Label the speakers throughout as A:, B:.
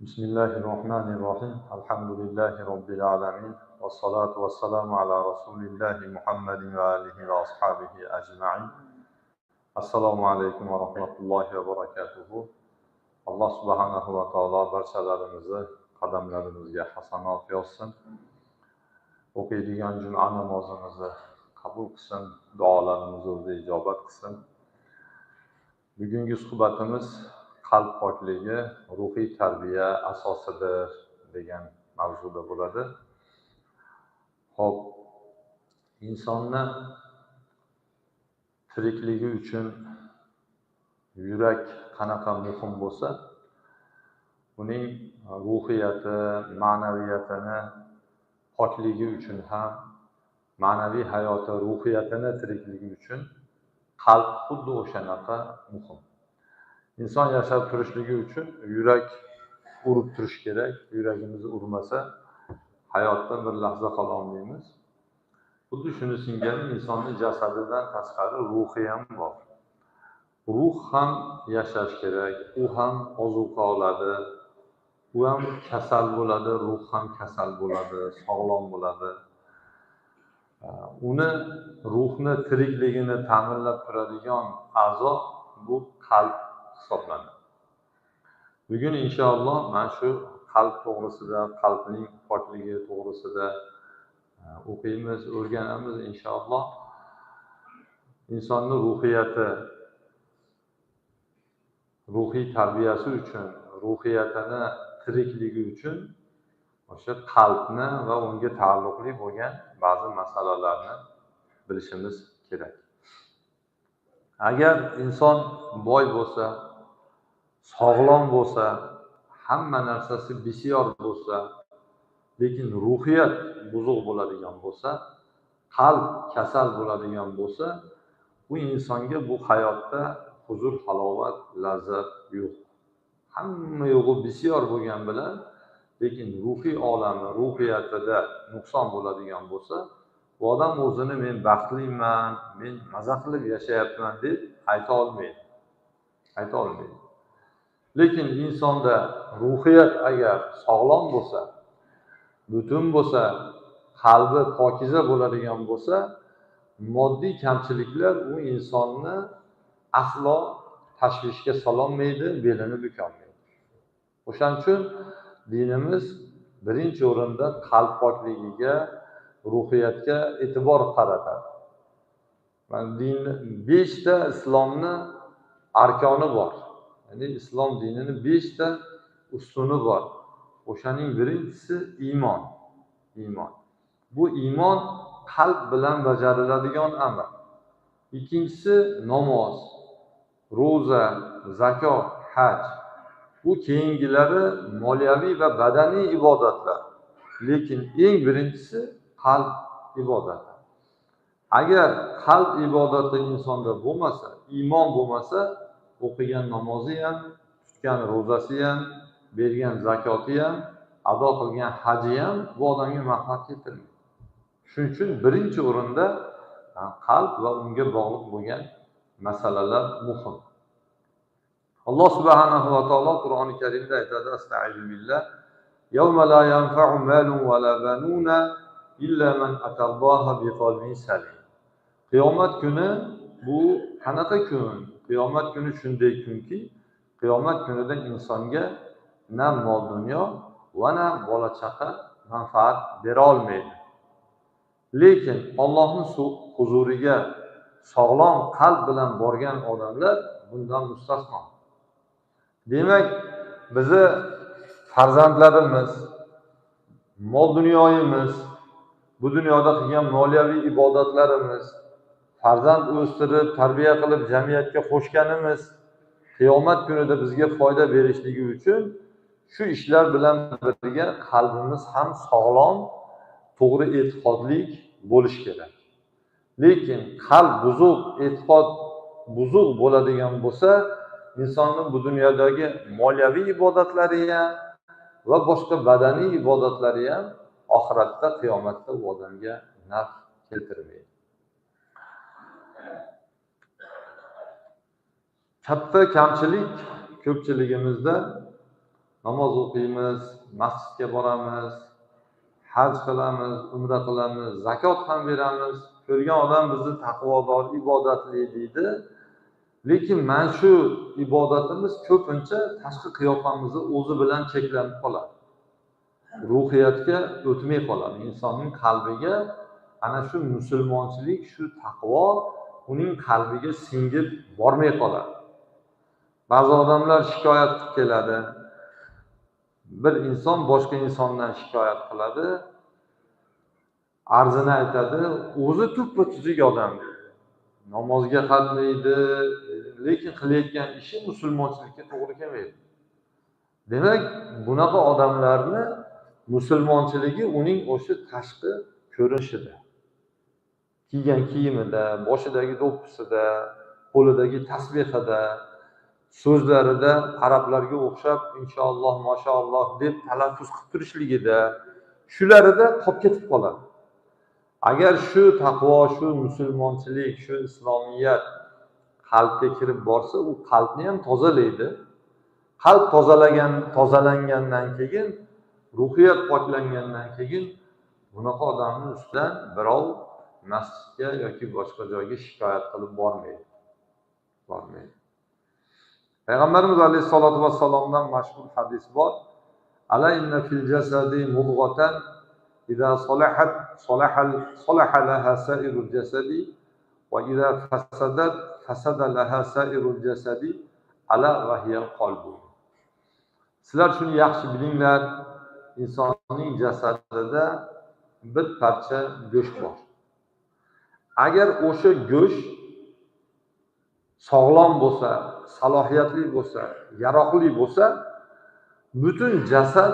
A: Bismillahirrohmanirrohim. Alhamdulillahi robbil alamin. Vassalatu vassalamu ala rasulillahi Muhammadin va alihi va ashabihi ajmain. Assalomu alaykum va rahmatullohi va barakatuhu. Alloh subhanahu va taolo barchalarimizni qadamlarimizga hasanot yozsin. O'qiydigan juma namozimizni qabul qilsin, duolarimizni o'zi ijobat qilsin. Bugungi suhbatimiz qalb pokligi ruhiy tarbiya asosidir degan mavzuda bo'ladi. Xo'p, insonni tirikligi uchun yurak qanaqa muhim bo'lsa, uning ruhiyati, ma'naviyatini pokligi uchun ham, ma'naviy hayoti, ruhiyatini tirikligi uchun qalb xuddi o'shanaqa muhim. Inson yashab turishligi uchun yurak urib turishi kerak. Yuragimiz urmasa, hayotda bir lahza qola olmaymiz. Xuddi shuni singari insonni jasadidan tashqari ruhi ham bor. Ruh ham yashash kerak, u ham ozuqa oladi, u ham kasal bo'ladi, ruh ham kasal bo'ladi, sog'lom bo'ladi. Uni ruhni tirikligini ta'minlab turadigan a'zo bu qalb hisoblanadi. Bugun inshaalloh mana shu qalb to'g'risida, qalbning pokligi to'g'risida o'qiymiz, o'rganamiz inshaalloh. Insonni ruhiyati, ruhiy tarbiyasi uchun, ruhiyatini tirikligi uchun o'sha qalbni va unga taalluqli bo'lgan ba'zi masalalarni bilishimiz kerak. Agar inson boy bo'lsa, sog'lom bo'lsa, hamma narsasi bisyor bo'lsa, lekin ruhiyat buzuq bo'ladigan bo'lsa, qalb kasal bo'ladigan bo'lsa, bu insonga bu hayotda huzur, halovat, lazzat yo'q. Hamma yo'g'i bisyor bo'lgan bilan, lekin ruhiy olami, ruhiyatida nuqson bo'ladigan bo'lsa, bu odam o'zini men baxtliman, men maza qilib yashayapman deb ayta olmaydi. Ayta olmaydi. Lekin insonda ruhiyat agar sog'lom bo'lsa, butun bo'lsa, qalbi pokiza bo'ladigan bo'lsa, moddiy kamchiliklar u insonni aslo tashvishga sololmaydi, belini bukolmaydi. O'shaning uchun dinimiz birinchi o'rinda qalb pokligiga, ruhiyatga e'tibor qaratadi. Mana din 5 ta islomni arkoni bor. Ya'ni islom dinini 5 ta ustuni bor. O'shaning birinchisi iymon. Iymon. Bu iymon qalb bilan bajariladigan amal. Ikkinchisi namoz, ro'za, zakot, haj. Bu keyingilari moliyaviy va badaniy ibodatlar. Lekin eng birinchisi qalb ibodati. Agar qalb ibodati insonda bo'lmasa, iymon bo'lmasa, o'qigan namozi ham, tutgan ro'zasi ham, bergan zakoti ham, ado qilgan haji ham bu odamga manfaat keltirmaydi. Shuning uchun birinchi o'rinda qalb va unga bog'liq bo'lgan masalalar muhim. Alloh subhanahu va taolo Qur'oni Karimda aytadi: Astaizu billah. Yawma la yanfa'u malun va la banuna illa man atalloha biqalbin salim. Qiyomat kuni bu qanaqa kun? Qiyomat kuni shunday kunki, qiyomat kunida insonga na mol dunyo va na bola chaqa manfaat bera olmaydi. Lekin Allohning huzuriga sog'lom qalb bilan borgan odamlar bundan mustasno. Demak, bizni farzandlarimiz, mol dunyoyimiz, bu dunyoda qilgan moliyaviy ibodatlarimiz, farzand o'stirib, tarbiya qilib jamiyatga qo'shganimiz qiyomat kunida bizga foyda berishligi uchun shu ishlar bilan birga qalbimiz ham sog'lom, to'g'ri e'tiqodlik bo'lishi kerak. Lekin qalb buzuq, e'tiqod buzuq bo'ladigan bo'lsa, insonning bu dunyodagi moliyaviy ibodatlari ham va boshqa badaniy ibodatlari ham oxiratda, qiyomatda u odamga naf keltirmaydi. Katta kamchilik ko'pchiligimizda Namoz o'qiymiz, masjidga boramiz, haj qilamiz, umra qilamiz, zakot ham beramiz. Ko'rgan odam bizni taqvodor, ibodatli deydi. Lekin mana shu ibodatimiz ko'pincha tashqi qiyofamizni o'zi bilan cheklanib qoladi. Ruhiyatga o'tmay qoladi. Insonning qalbiga ana shu musulmonchilik, shu taqvo uning qalbiga singib bormay qoladi. Ba'zi odamlar shikoyat qilib keladi. Bir inson boshqa insondan shikoyat qiladi, arzini aytadi, o'zi tuppa tuzuk odam. Namozga qatnaydi, lekin qilayotgan ishi musulmonchilikka to'g'ri kelmaydi. Demak, bunaqa odamlarni musulmonchiligi uning o'sha tashqi ko'rinishida. Kiygan kiyimida, boshidagi do'ppisida, qo'lidagi tasbehida, so'zlarida arablarga o'xshab inshaalloh, mashalloh deb talaffuz qilib turishligida, shularida qolib ketib qoladi. Agar shu taqvo, shu musulmonchilik, shu islomiyat qalbga kirib borsa, u qalbni ham tozalaydi. Qalb tozalangandan keyin, ruhiyat poklangandan keyin bunaqa odamning ustidan birov masjidga yoki boshqa joyga shikoyat qilib bormaydi. Bormaydi. Payg'ambarimiz alayhissalatu vassalomdan mashhur hadis bor. Ala inna fil jasadi mudghatan idza salahat salaha laha sairul jasadi va idza fasadat fasada laha sairul jasadi ala va hiyal qalbu. Sizlar shuni yaxshi bilinglar, insonning jasadida bir parcha go'sht bor. Agar o'sha go'sht sog'lom bo'lsa, salohiyatli bo'lsa, yaroqli bo'lsa, butun jasad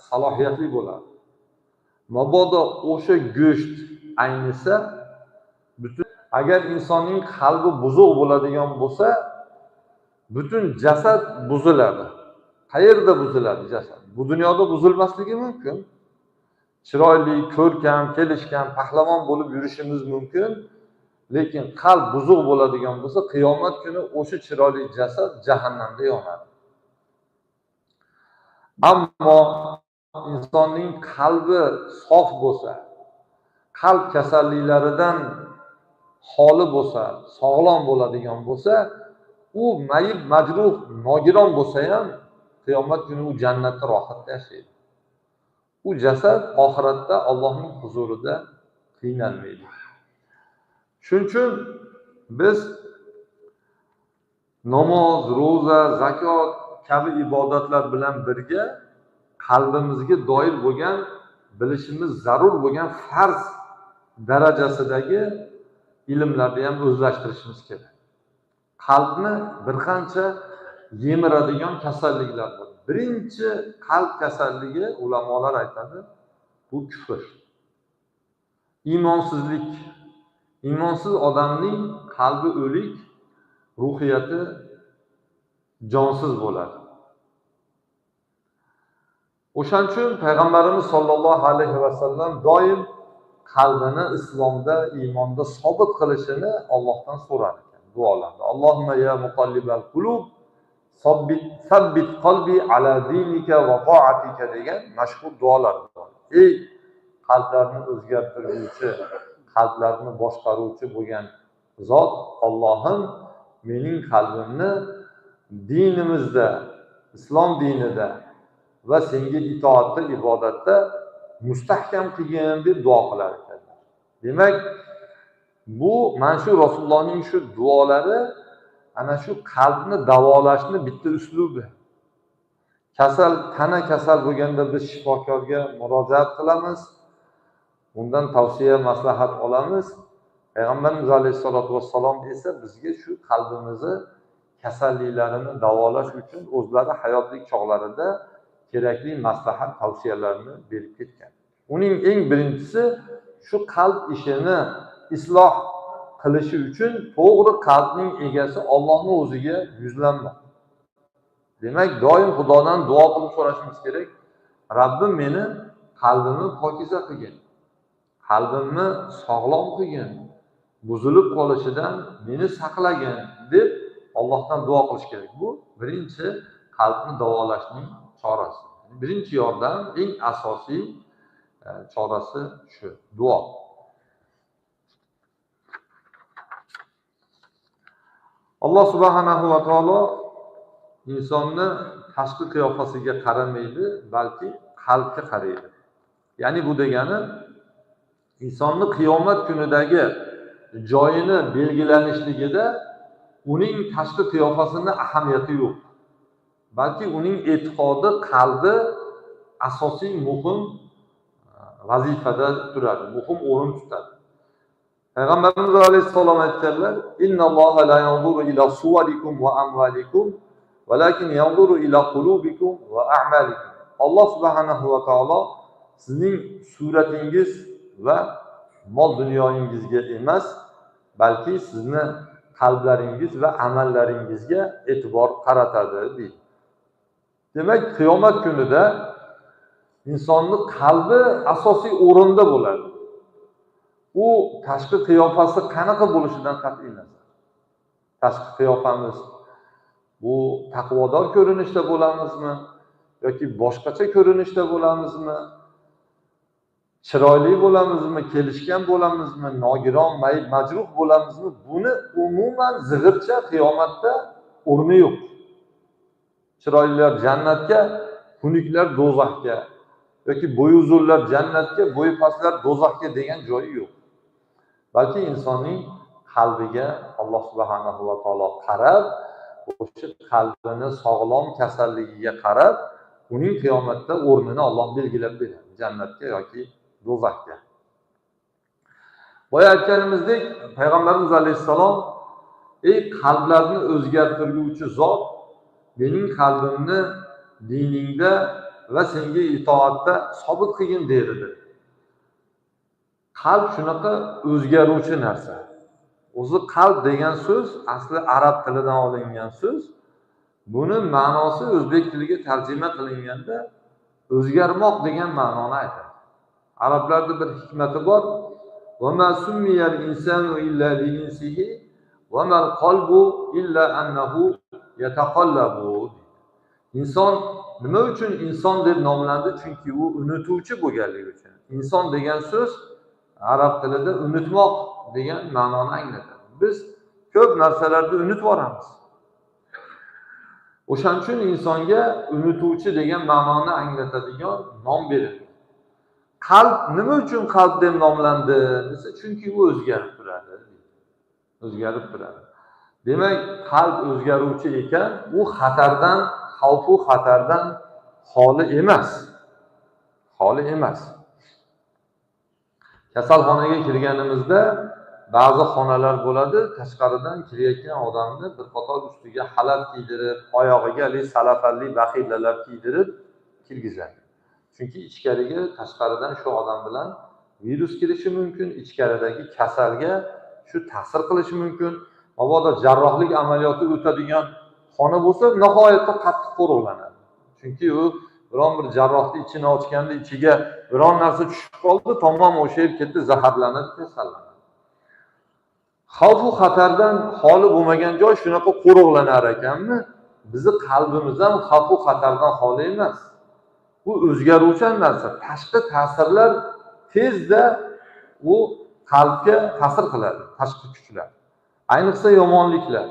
A: salohiyatli bo'ladi. Mabodo o'sha go'sht aynisa, butun agar insonning qalbi buzuq bo'ladigan bo'lsa, butun jasad buziladi. Qayerda buziladi jasad? Bu dunyoda buzilmasligi mumkin. Chiroyli, ko'rkam, kelishgan, pahlavon bo'lib yurishimiz mumkin. Lekin qalb buzuq bo'ladigan bo'lsa, qiyomat kuni o'sha chiroyli jasad jahannamda yonadi. Ammo insonning qalbi sof bo'lsa, qalb kasalliklaridan xoli bo'lsa, sog'lom bo'ladigan bo'lsa, u mayib, majruh, nogiron bo'lsa ham qiyomat kuni u jannatda rohatda yashaydi. U jasad oxiratda Allohning huzurida qiynalmaydi. Shuning uchun biz namoz, ro'za, zakot kabi ibodatlar bilan birga qalbimizga doir bo'lgan, bilishimiz zarur bo'lgan farz darajasidagi ilmlarni ham o'zlashtirishimiz kerak. Qalbni bir qancha yemiradigan kasalliklar bor. Birinchi qalb kasalligi, ulamolar aytadi, bu kufr. Iymonsizlik. Iymonsiz odamning qalbi o'lik, ruhiyati jonsiz bo'ladi. O'shaning uchun payg'ambarimiz sollallohu alayhi vasallam doim qalbini islomda, iymonda sobit qilishini Allohdan so'rar ekan duolarda. Allohumma ya muqallibal qulub sabbit qalbi ala dinika va ta'atika degan mashhur duolar bor. Ey qalblarni o'zgartiruvchi, qalblarni boshqaruvchi bo'lgan zot Allohim, mening qalbimni dinimizda, islom dinida va senga itoatda, ibodatda mustahkam qilgin deb duo qilar ekanlar. Demak, bu mana shu Rasulullohning shu duolari ana shu qalbni davolashni bitta uslubi. Kasal, tana kasal bo'lganda biz shifokorga murojaat qilamiz, undan tavsiya, maslahat olamiz. Payg'ambarimiz alayhissalatu vassalom esa bizga shu qalbimizni kasalliklarini davolash uchun o'zlari hayotlik chog'larida kerakli maslahat, tavsiyalarni berib ketgan. Uning eng birinchisi shu qalb ishini isloh qilishi uchun to'g'ri qalbning egasi Allohning o'ziga yuzlanmoq. Demak, doim Xudodan duo qilib so'rashimiz kerak. Rabbim, meni qalbimni pokiza qilgin. Qalbimni sog'lom qilgin. Buzilib qolishidan meni saqlagin deb Allohdan duo qilish kerak. Bu birinchi qalbni davolashning chorasi. Birinchi yordam, eng asosiy chorasi shu duo. Alloh subhanahu va taolo insonni tashqi qiyofasiga qaramaydi, balki qalbga qaraydi. Ya'ni bu degani insonni qiyomat kunidagi joyini belgilanishligida uning tashqi qiyofasini ahamiyati yo'q. Balki uning e'tiqodi, qalbi asosiy muhim vazifada turadi, muhim o'rin tutadi. Payg'ambarimiz alayhissalom aytganlar: "Innalloha la yanzuru ila suvarikum va amvalikum, valakin yanzuru ila qulubikum va a'malikum." Alloh subhanahu va taolo sizning suratingiz va mol dunyoyingizga emas, balki sizni qalblaringiz va amallaringizga e'tibor qaratadi deydi. Demak, qiyomat kunida insonning qalbi asosiy o'rinda bo'ladi. U tashqi qiyofasi qanaqa bo'lishidan qat'iy nazar. Tashqi qiyofamiz bu taqvodor ko'rinishda bo'lamizmi yoki boshqacha ko'rinishda bo'lamizmi? Chiroyli bo'lamizmi, kelishgan bo'lamizmi, nogiron, mayib, majruh bo'lamizmi? Buni umuman zig'ircha qiyomatda o'rni yo'q. Chiroylilar jannatga, xunuklar do'zaxga yoki bo'yi uzunlar jannatga, bo'yi pastlar do'zaxga degan joyi yo'q. Balki insonning qalbiga Alloh subhanahu va taolo qarab, o'sha qalbini sog'lom kasalligiga qarab, uning qiyomatda o'rnini Alloh belgilab beradi, jannatga yoki do'zaxga. Boya aytganimizdek, Payg'ambarimiz alayhissalom: "Ey qalblarni o'zgartiruvchi zot, mening qalbimni diningda va senga itoatda sobit qilgin" derdi. Qalb shunaqa o'zgaruvchi narsa. O'zi qalb degan so'z asli arab tilidan olingan so'z. Buni ma'nosi o'zbek tiliga tarjima qilinganda o'zgarmoq degan ma'noni aytadi. Arablarda bir hikmati bor. Va ma summiyal insanu illa li-insihi va mal qalbu illa annahu yataqallabu. Inson nima uchun inson deb nomlandi? Chunki u unutuvchi bo'lganligi uchun. Inson degan so'z arab tilida unutmoq degan ma'noni anglatadi. Biz ko'p narsalarni unutib yuboramiz. O'shaning uchun insonga unutuvchi degan ma'noni anglatadigan nom berilgan. Qalb nima uchun qalb deb nomlandi desa, chunki u o'zgarib turadi. O'zgarib turadi. Demak, qalb o'zgaruvchi ekan, u xatardan, xavfu xatardan xoli emas. Xoli emas. Kasalxonaga kirganimizda ba'zi xonalar bo'ladi, tashqaridan kirayotgan odamni bir qator ustiga xalat kiydirib, oyog'iga salafanli baxillalar kiydirib kirgizadi. Chunki ichkariga tashqaridan shu odam bilan virus kirishi mumkin, ichkaridagi kasalga shu ta'sir qilishi mumkin. Mabodo jarrohlik amaliyoti o'tadigan xona bo'lsa, nihoyatda qattiq qo'riqlanadi. Chunki u biron bir jarrohni ichini ochganda ichiga biron narsa tushib qoldi, tamom o'sha yer ketdi, zaharlanadi, kasallanadi. Xavf-u xatardan xoli bo'lmagan joy shunaqa qo'riqlanar ekanmi? Bizi qalbimiz ham xavf-u xatardan xoli emas. Bu o'zgaruvchan narsa. Tashqi ta'sirlar tezda u qalbga ta'sir qiladi, tashqi kuchlar. Ayniqsa yomonliklar.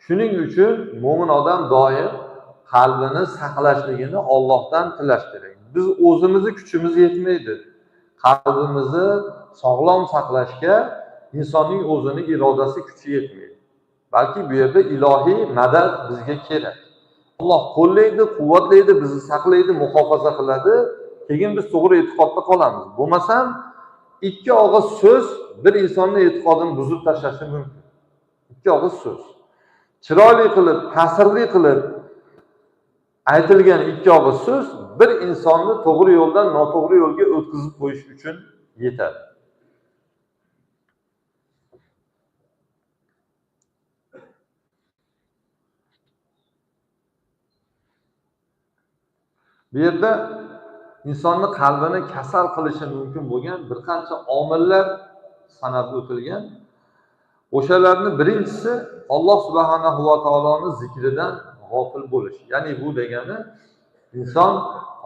A: Shuning uchun mo'min odam doim qalbini saqlashligini Allohdan tilash kerak. Biz o'zimizni kuchimiz yetmaydi. Qalbimizni sog'lom saqlashga insonning o'zini irodasi kuchi yetmaydi. Balki bu yerda ilohiy madad bizga kerak. Alloh qo'llaydi, quvvatlaydi, bizni saqlaydi, muhofaza qiladi. Keyin biz to'g'ri e'tiqodda qolamiz. Bo'lmasam ikki og'iz so'z bir insonning e'tiqodini buzib tashlashi mumkin. Ikki og'iz so'z. Chiroyli qilib, ta'sirli qilib aytilgan ikki og'iz so'z bir insonni to'g'ri yo'ldan noto'g'ri yo'lga o'tkazib qo'yish uchun yetadi. Bu yerda insonni qalbini kasal qilishi mumkin bo'lgan bir qancha omillar sanab o'tilgan. O'shalarning birinchisi Alloh subhanahu va taoloning zikridan g'ofil bo'lish. Ya'ni bu degani Inson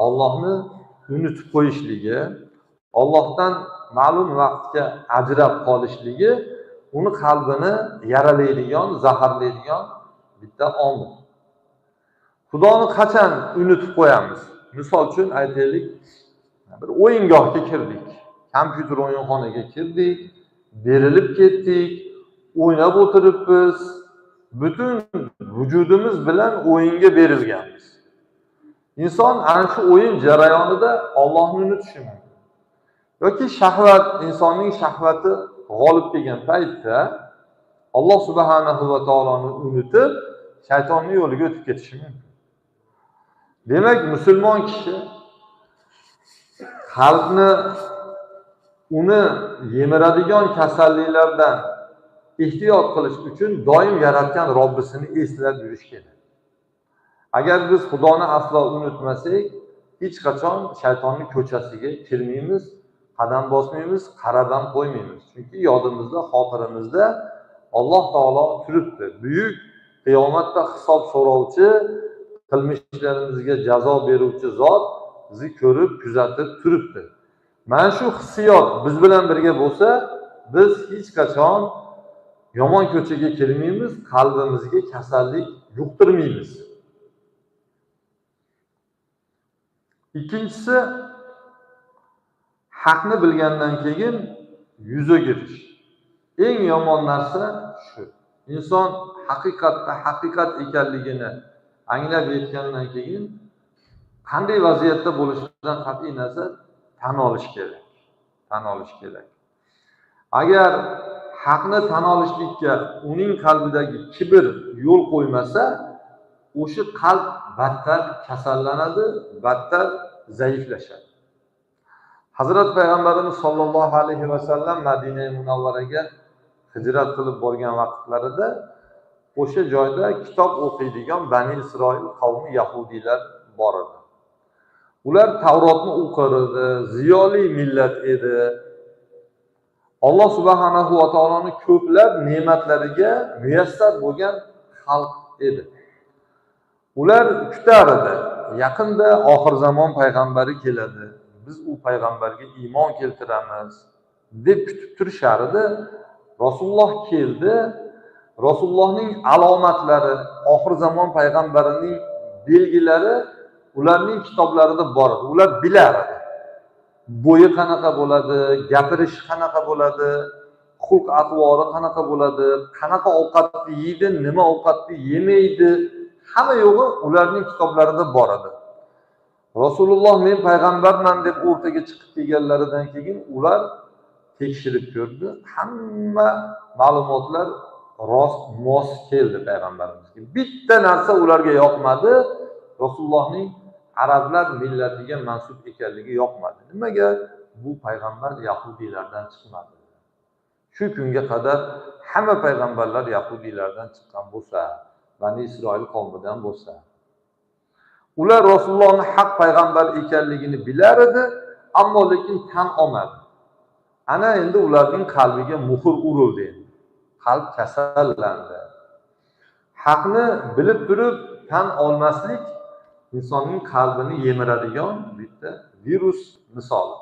A: Allohni unutib qo'yishligi, Allohdan ma'lum vaqtga ajrab qolishligi uni qalbini yaralaydigan, zaharlaydigan bitta omil. Xudoni qachon unutib qo'yamiz? Misol uchun aytaylik, bir o'yingohga kirdik, kompyuter o'yinxonaga kirdik, berilib ketdik, o'ynab o'tiribmiz, butun vujudimiz bilan o'yinga berilganmiz. Inson ana shu o'yin jarayonida Allohni unutishi mumkin. Yoki shahvat, insonning shahvati g'olib kelgan paytda Alloh subhanahu va taoloni unutib, shaytonning yo'liga o'tib ketishi mumkin. Demak, musulmon kishi qalbni uni yemiradigan kasalliklardan ehtiyot qilish uchun doim yaratgan Robbisini eslab yurish kerak. Agar biz Xudoni aslo unutmasak, hech qachon shaytonning ko'chasiga kirmaymiz, qadam bosmaymiz, qarab ham qo'ymaymiz. Chunki yodimizda, xotirimizda Alloh taolo turibdi. Buyuk qiyomatda hisob so'rovchi, qilmishlarimizga jazo beruvchi zot bizni ko'rib, kuzatib turibdi. Mana shu hissiyot biz bilan birga bo'lsa, biz hech qachon yomon ko'chaga kirmaymiz, qalbimizga kasallik yuqtirmaymiz. Ikkinchisi, haqni bilgandan keyin yuz o'girish. Eng yomon narsa shu. Inson haqiqatda haqiqat ekanligini anglab yetgandan keyin qanday vaziyatda bo'lishidan qat'iy nazar tan olish kerak. Tan olish kerak. Agar haqni tan olishlikka uning qalbidagi kibr yo'l qo'ymasa, o'sha qalb battar kasallanadi, battar zaiflashadi. Hazrat Payg'ambarimiz sollallohu alayhi vasallam Madina Munavvaraga hijrat qilib borgan vaqtlarida o'sha joyda kitob o'qiydigan Bani Isroil qavmi yahudiylar bor edi. Ular Tavrotni o'qir edi, ziyoli millat edi. Alloh subhanahu va taoloning ko'plab ne'matlariga muyassar bo'lgan xalq edi. Ular kutar edi. Yaqinda oxir zamon payg'ambari keladi. Biz u payg'ambarga iymon keltiramiz deb kutib turishar edi. Rasululloh keldi. Rasulullohning alomatlari, oxir zamon payg'ambarining belgilari ularning kitoblarida bor edi. Ular bilar edi. Bo'yi qanaqa bo'ladi, gapirishi qanaqa bo'ladi, xulq atvori qanaqa bo'ladi, qanaqa ovqatni yeydi, nima ovqatni yemaydi, hamma yo'g'i ularning kitoblarida bor edi. Rasululloh men payg'ambarman deb o'rtaga chiqib kelganlaridan keyin ular tekshirib ko'rdi. Hamma ma'lumotlar rost mos keldi payg'ambarimizga. Bitta narsa ularga yoqmadi. Rasulullohning arablar millatiga mansub ekanligi yoqmadi. Nimaga? Bu payg'ambar yahudiylardan chiqmadi. Shu kunga qadar hamma payg'ambarlar yahudiylardan chiqqan bo'lsa, Bani Isroil qavmidan bo'lsa, ular Rasulullohning haq payg'ambar ekanligini bilar edi, ammo lekin tan olmadi. Ana endi ularning qalbiga muhr urildi endi. Qalb kasallandi. Haqni bilib turib tan olmaslik insonning qalbini yemiradigan bitta virus misoli.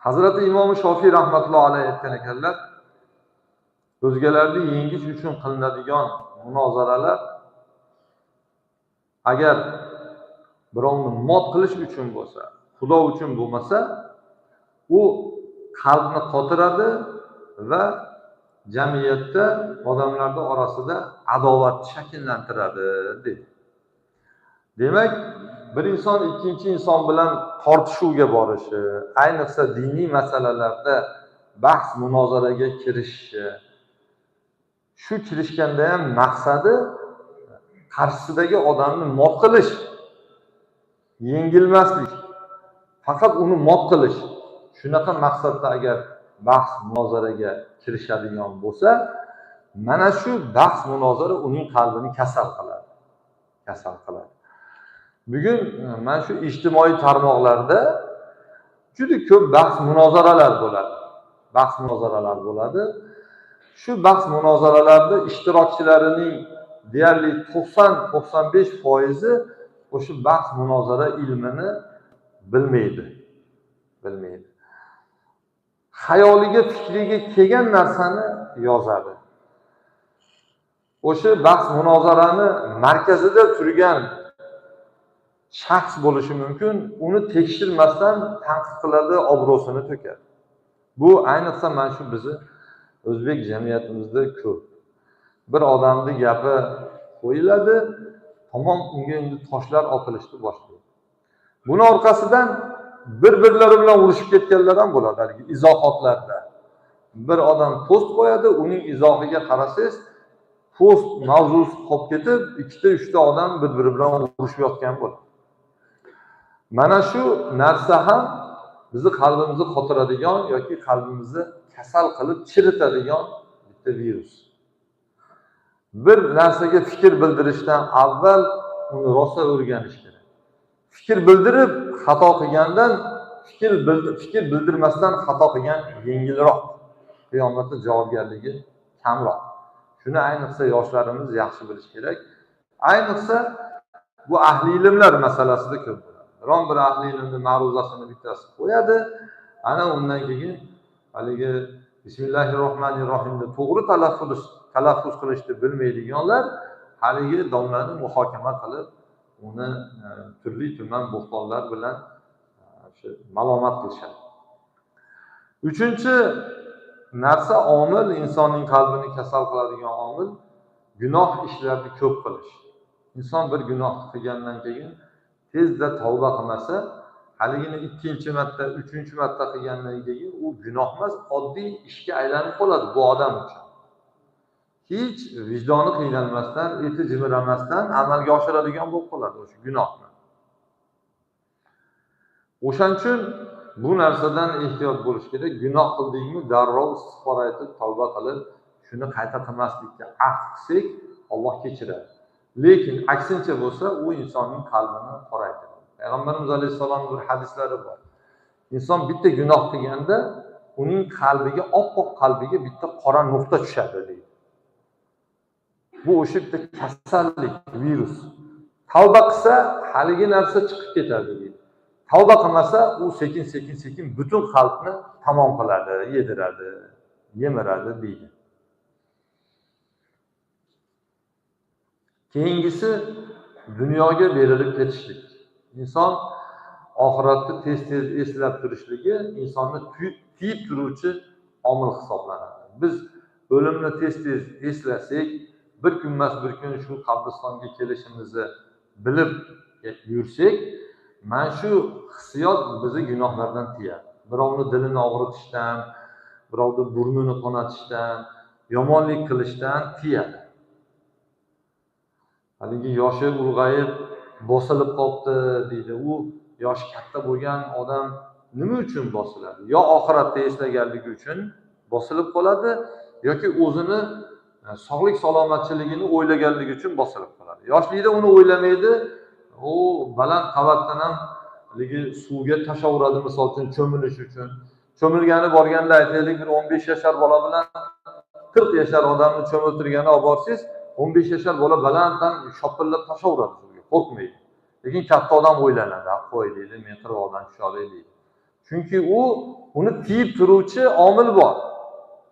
A: Hazrati Imom Shofiy rahmatullohi alayhi aytgan ekanlar, o'zgalarni yengish uchun qilinadigan munozaralar agar birovni mot qilish uchun bo'lsa, Xudo uchun bo'lmasa, u qalbni qotiradi va jamiyatda odamlarning orasida adovatni shakllantiradi dedi. Demak, bir inson ikkinchi inson bilan tortishuvga borishi, ayniqsa diniy masalalarda bahs munozaraga kirishishi, shu kirishganda ham maqsadi qarshisidagi odamni mot qilish, yengilmaslik, faqat uni mot qilish. Shunaqa maqsadda agar bahs munozaraga kirishadigan bo'lsa, mana shu bahs munozara uning qalbini kasal qiladi. Kasal qiladi. Bugun mana shu ijtimoiy tarmoqlarda juda ko'p bahs munozaralar bo'ladi. Bahs munozaralar bo'ladi. Shu bahs munozaralarda ishtirokchilarining deyarli 90-95% o'sha bahs munozara ilmini bilmaydi. Bilmaydi. Xayoliga, fikriga kelgan narsani yozadi. O'sha bahs munozarani markazida turgan shaxs bo'lishi mumkin, uni tekshirmasdan tanqid qiladi, obro'sini to'kadi. Bu ayniqsa mana shu bizni o'zbek jamiyatimizda ko'p. Bir odamni gapi qo'yiladi, tamom unga endi toshlar otilishni boshlaydi. Buni orqasidan bir-birlari bilan urushib ketganlar ham bo'ladi haligi izohotlarda. Bir odam post qo'yadi, uning izohiga qarasangiz, post mavzusi qolib ketib, ikkita, uchta odam bir-biri bilan urushib yotgan bo'ladi. Mana shu narsa ham bizni qalbimizni qotiradigan yoki qalbimizni kasal qilib chiritadigan bitta virus. Bir narsaga fikr bildirishdan avval uni rosa o'rganish kerak. Fikr bildirib xato qilgandan fikr bildirmasdan xato qilgan yengilroq. Qiyomatda javobgarligi kamroq. Shuni ayniqsa yoshlarimiz yaxshi bilish kerak. Ayniqsa bu ahli ilmlar masalasida ko'p bo'ladi. Biron bir ahli ilmni ma'ruzasini bittasi qo'yadi, ana undan keyin haligi Bismillahirrohmanirrohimni to'g'ri talaffuz qilishni bilmaydiganlar haligi domlani muhokama qilib, uni turli tuman bo'xtonlar bilan o'sha malomat qilishadi. Uchinchi narsa omil, insonning qalbini kasal qiladigan omil gunoh ishlarni ko'p qilish. Inson bir gunoh qilgandan keyin tezda tavba qilmasa, haligini ikkinchi marta, uchinchi marta qilgandan keyin u gunoh emas, oddiy ishga aylanib qoladi bu odam uchun. Hech vijdoni qiynalmasdan, eti jimiramasdan amalga oshiradigan bo'lib qoladi o'sha gunohni. O'shaning uchun bu narsadan ehtiyot bo'lish kerak. Gunoh qildingmi, darrov istig'for aytib, tavba qilib, shuni qayta qilmaslikka ahd qilsak, Alloh kechiradi. Lekin aksincha bo'lsa, u insonning qalbini qoraytiradi. Payg'ambarimiz alayhissalomning bir hadislari bor. Inson bitta gunoh qilganda, uning qalbiga, oppoq qalbiga bitta qora nuqta tushadi deydi. Bu o'sha bitta kasallik, virus. Tavba qilsa, haligi narsa chiqib ketadi deydi. Tavba qilmasa, u sekin-sekin butun qalbni tamom qiladi, yediradi, yemiradi deydi. Keyingisi dunyoga berilib ketishlik. Inson oxiratni tez-tez eslab turishligi insonni tiyib turuvchi omil hisoblanadi. Biz o'limni tez-tez eslasak, bir kun emas bir kun shu qabristonga kelishimizni bilib yursak, mana shu hissiyot bizni gunohlardan tiyadi. Birovni dilini og'ritishdan, birovni burnini qonatishdan, yomonlik qilishdan tiyadi. Haligi yoshi ulg'ayib bosilib qolibdi deydi. U yoshi katta bo'lgan odam nima uchun bosiladi? Yo oxiratda eslaganligi uchun bosilib qoladi, yoki o'zini sog'lik salomatchiligini o'ylaganligi uchun bosilib qoladi. Yoshlikda uni o'ylamaydi, u baland qavatdan ham haligi suvga tashaveradi, misol uchun cho'milish uchun. Cho'milgani borganda aytaylik, bir 15 yashar bola bilan 40 yashar odamni cho'miltirgani olib borsangiz, 15 yashar bola balanddan shopillab tashaveradi suvga, qo'rqmaydi. Lekin katta odam o'ylanadi, qo'y deydi, men qirg'oqdan tusholay deydi. Chunki u uni tiyib turuvchi omil bor.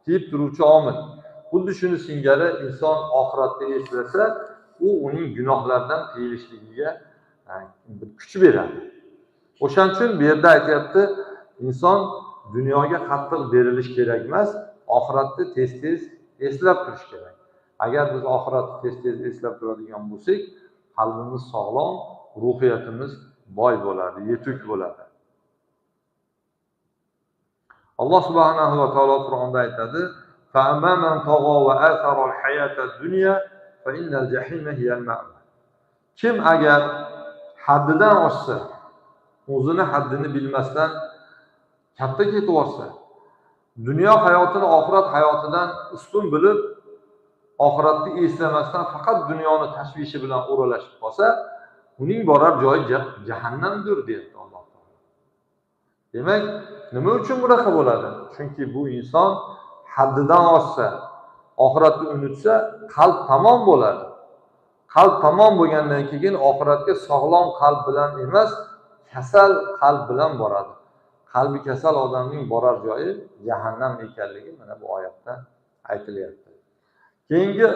A: Tiyib turuvchi omil. Xuddi shuni singari inson oxiratni eslasa, u uning gunohlardan tiyilishligiga bir kuch beradi. O'shaning uchun bu yerda aytyapti, inson dunyoga qattiq berilish kerak emas, oxiratni tez-tez eslab turish kerak. Agar biz oxiratni tez-tez eslab turadigan bo'lsak, qalbimiz sog'lom, ruhiyatimiz boy bo'ladi, yetuk bo'ladi. Alloh subhanahu va taolo Qur'onda aytadi: "Fa man tag'a va athara al-hayata ad-dunya fa innal jahima hiya al-ma'wa." Kim agar haddidan oshsa, o'zini haddini bilmasdan katta ketib yuborsa, dunyo hayotini oxirat hayotidan ustun bilib, oxiratni eslamasdan faqat dunyoni tashvishi bilan o'ralashib qolsa, uning borar joyi jahannamdir deyapti Alloh taolo. Demak, nima uchun bunaqa bo'ladi? Chunki bu inson haddidan oshsa, Oxiratni unutsa, qalb tamom bo'ladi. Qalb tamom bo'lgandan keyin oxiratga sog'lom qalb bilan emas, kasal qalb bilan boradi. Qalbi kasal odamning borar joyi jahannam ekanligi mana bu oyatda aytilyapti. Keyingi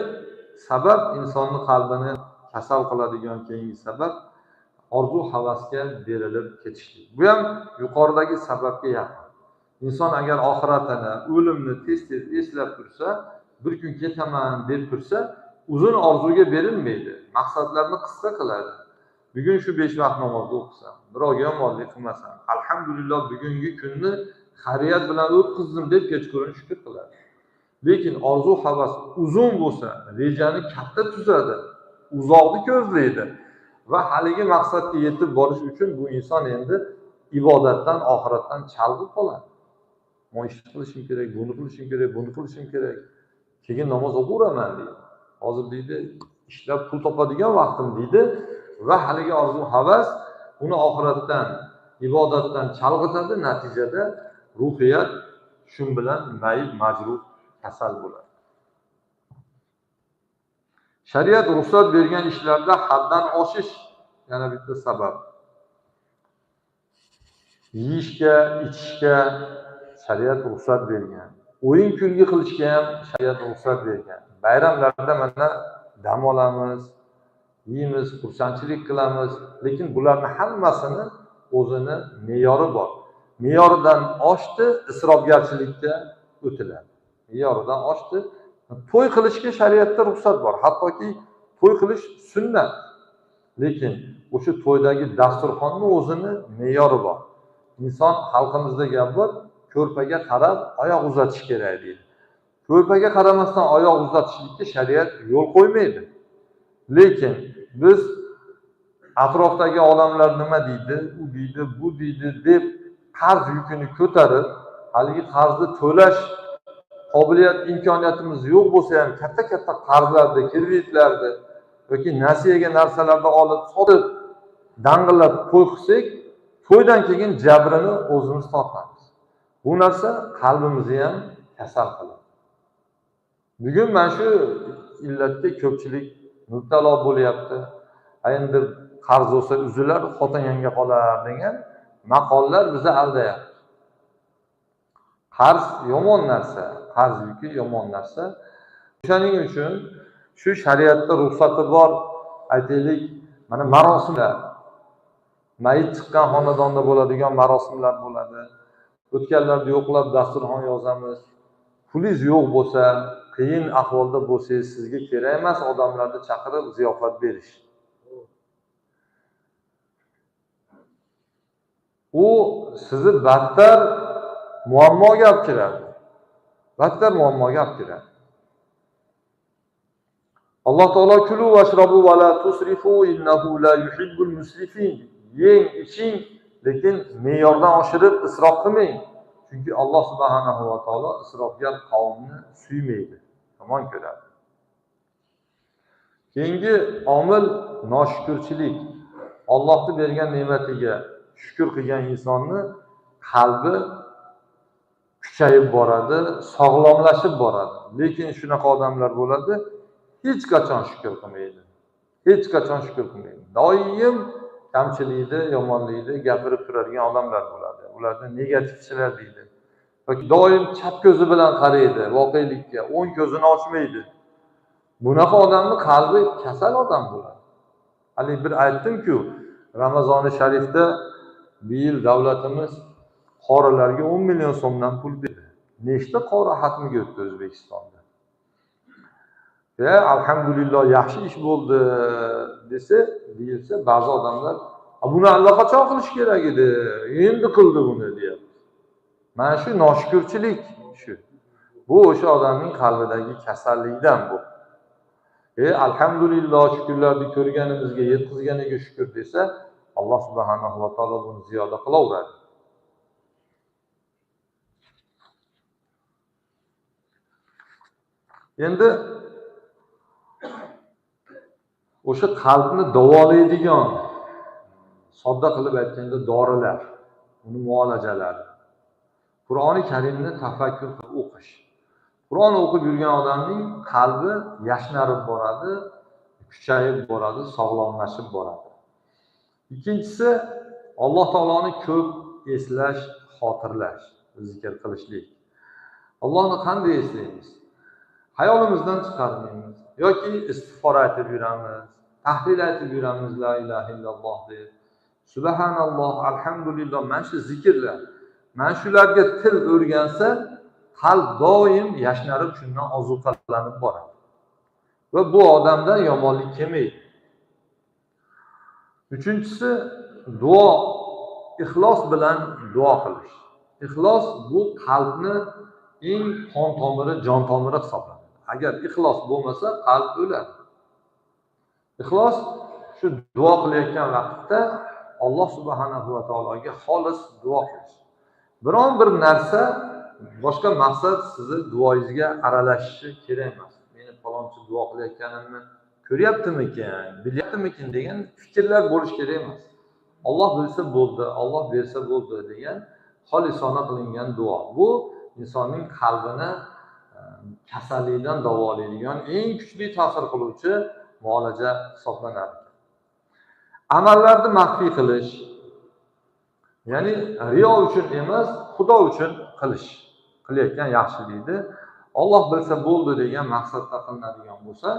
A: sabab, insonni qalbini kasal qiladigan keyingi sabab orzu havasga berilib ketishlik. Bu ham yuqoridagi sababga yaqin. Inson agar oxiratini, o'limni tez-tez eslab tursa, bir kun ketaman deb tursa, uzun orzuga berilmaydi, maqsadlarni qisqa qiladi. Bugun shu 5 vaqt namozni o'qisam, birovga yomonlik qilmasam, alhamdulillah bugungi kunni xayriyat bilan o'tkazdim deb kechqurun shukr qiladi. Lekin orzu havas uzun bo'lsa, rejani katta tuzadi, uzoqni ko'zlaydi va haligi maqsadga yetib borish uchun bu inson endi ibodatdan, oxiratdan chalg'ib qoladi. Men ish qilishim kerak, buni qilishim kerak, buni qilishim kerak. Keyin namoz o'qiraman deydi. Hozir deydi, ishlab pul topadigan vaqtim deydi va haligi orzu havas uni oxiratdan, ibodatdan chalg'itadi, natijada ruhiyat shun bilan mayib, majruh, kasal bo'ladi. Shariat ruxsat bergan ishlarda haddan oshish yana bitta sabab. Yeyishga, ichishga shariat ruxsat bergan. O'yin kulgi qilishga ham shariat ruxsat bergan. Bayramlarda mana dam olamiz, yeymiz, xursandchilik qilamiz, lekin bularning hammasini o'zini me'yori bor. Me'yoridan oshdi, isrofgarchilikka o'tiladi. Me'yoridan oshdi. To'y qilishga shariatda ruxsat bor. Hattoki to'y qilish sunnat. Lekin o'sha to'ydagi dasturxonni o'zini me'yori bor. Inson, xalqimizda gap bor, ko'rpaga qarab oyoq uzatish kerak deydi. Ko'rpaga qaramasdan oyoq uzatishlikka shariat yo'l qo'ymaydi. Lekin biz atrofdagi odamlar nima deydi, u deydi, bu deydi deb qarz yukini ko'tarib, haligi qarzni to'lash qobiliyat, imkoniyatimiz yo'q bo'lsa ham katta-katta qarzlarni, kreditlarni yoki nasiyaga narsalarni olib sotib, dang'illab to'y qilsak, to'ydan keyin jabrini o'zimiz tortamiz. Bu narsa qalbimizni ham kasal qiladi. Bugun mana shu illatga ko'pchilik mubtalo bo'lyapti. Endi qarz bo'lsa uzilar, xotin yanga qolar degan maqollar bizni aldayapti. Qarz yomon narsa, qarz yuki yomon narsa. O'shaning uchun shu shariatda ruxsati bor, aytaylik, mana marosimlar, mayit chiqqan xonadonda bo'ladigan marosimlar bo'ladi. O'tganlarni yo'qlab dasturxon yozamiz. Pulingiz yo'q bo'lsa, qiyin ahvolda bo'lsangiz, sizga kerak emas odamlarni chaqirib ziyofat berish. U sizni battar muammoga olib keladi. Battar muammoga olib keladi. Alloh taolo kulu vashrabu va la tusrifu innahu la yuhibbul musrifin. Yeng, iching, lekin me'yordan oshirib isrof qilmang. Chunki Alloh subhanahu va taolo isrofgar qavmni suymaydi, yomon ko'radi. Keyingi omil noshukurchilik. Allohning bergan ne'matiga shukr qilgan insonni qalbi kuchayib boradi, sog'lomlashib boradi. Lekin shunaqa odamlar bo'ladi, hech qachon shukr qilmaydi. Hech qachon shukr qilmaydi. Doim kamchilikni, yomonlikni gapirib turadigan odamlar bo'ladi. Ularni negativchilar deydi. Yoki doim chap ko'zi bilan qaraydi voqelikka, o'ng ko'zini ochmaydi. Bunaqa odamning qalbi kasal odam bo'ladi. Hali bir aytdim-ku, Ramazoni sharifda bu yil davlatimiz qorilarga 10 million so'mdan pul berdi. Nechta qori xatmiga o'tdi O'zbekistonda? Ya alhamdulillah yaxshi ish bo'ldi desa, deyilsa, ba'zi odamlar buni allaqachon qilish kerak edi, endi qildi buni deyapti. Mana shu noshukurchilik shu. Bu o'sha odamning qalbidagi kasallikdan bu. Alhamdulillah shukrlarni ko'rganimizga, yetkazganiga shukr desa, Alloh subhanahu va taolo buni ziyoda qilaveradi. Endi o'sha qalbni davolaydigan, sodda qilib aytganda dorilar, uni muolajalari. Qur'oni Karimni tafakkur qilib o'qish. Qur'on o'qib yurgan odamning qalbi yashnarib boradi, kuchayib boradi, sog'lomlashib boradi. Ikkinchisi, Alloh taoloni ko'p eslash, xotirlash, zikr qilishlik. Allohni qanday eslaymiz? Hayolimizdan chiqarmaymiz yoki istig'for aytib yuramiz, tahlil aytib yuramiz, la ilaha illalloh deb. Subhanalloh, alhamdulillah, mana shu zikrlar, mana shularga til o'rgansa, qalb doim yashnarib, shundan ozuqalanib boradi. Va bu odamdan yomonlik kelmaydi. Uchinchisi, duo, ixlos bilan duo qilish. Ixlos bu qalbni eng qon tomiri, jon tomiri hisoblanadi. Agar ixlos bo'lmasa, qalb o'ladi. Ixlos shu duo qilayotgan vaqtda Alloh subhanahu va taologa xolis duo qilish. Biron bir narsa, boshqa maqsad sizni duoyingizga aralashishi kerak emas. Meni falonchi duo qilayotganimni ko'ryaptimikin, bilyaptimikin degan fikrlar bo'lishi kerak emas. Alloh bilsa bo'ldi, Alloh bersa bo'ldi degan xolisona qilingan duo. Bu insonning qalbini kasallikdan davolaydigan eng kuchli ta'sir qiluvchi muolaja hisoblanadi. Amallarni maxfiy qilish, ya'ni riyo uchun emas, Xudo uchun qilish, qilayotgan yaxshilikni Alloh bilsa bo'ldi degan maqsadda qilinadigan bo'lsa,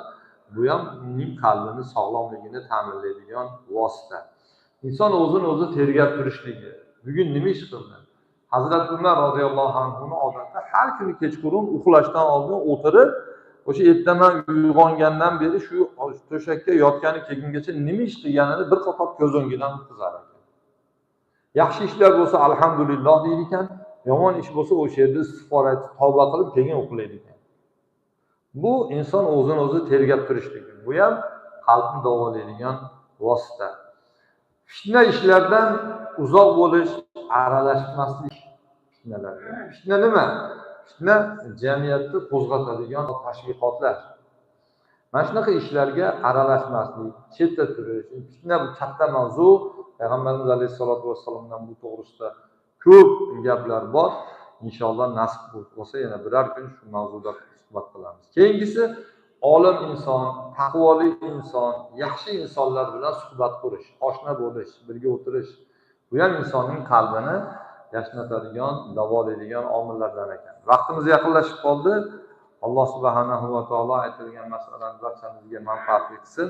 A: bu ham uning qalbini sog'lomligini ta'minlaydigan vosita. Inson o'zini o'zi tergab turishligi. Bugun nima ish qildi? Hazrat Umar roziyallohu anhuni odatda har kuni kechqurun uxlashdan oldin o'tirib, o'sha ertaman uyg'ongandan beri shu to'shakka yotgani kelgungacha nima ish qilganini bir qator ko'z o'ngidan o'tkazar ekan. Yaxshi ishlar bo'lsa alhamdulillah deydi ekan, yomon ish bo'lsa o'sha yerda istig'for aytib, tavba qilib keyin uxlaydi ekan. Bu inson o'zini o'zi tergab turishligi. Bu ham qalbni davolaydigan vosita. Fitna ishlardan uzoq bo'lish, aralashmaslik fitnalarga. Fitna nima? Fitna jamiyatni qo'zg'atadigan tashviqotlar. Mana shunaqa ishlarga aralashmaslik, chetda turish. Fitna bu katta mavzu. Payg'ambarimiz alayhisalotu vassalomdan bu to'g'risida ko'p gaplar bor. Inshaalloh nasib bo'lsa yana biror kun shu mavzuda suhbat qilamiz. Keyingisi, olim inson, taqvoli inson, yaxshi insonlar bilan suhbat qurish, oshna bo'lish, birga o'tirish. Bu ham insonning qalbini yashnatadigan, davolaydigan omillardan ekan. Vaqtimiz yaqinlashib qoldi. Alloh subhanahu va taolo aytilgan masalani barchamizga manfaatli qilsin.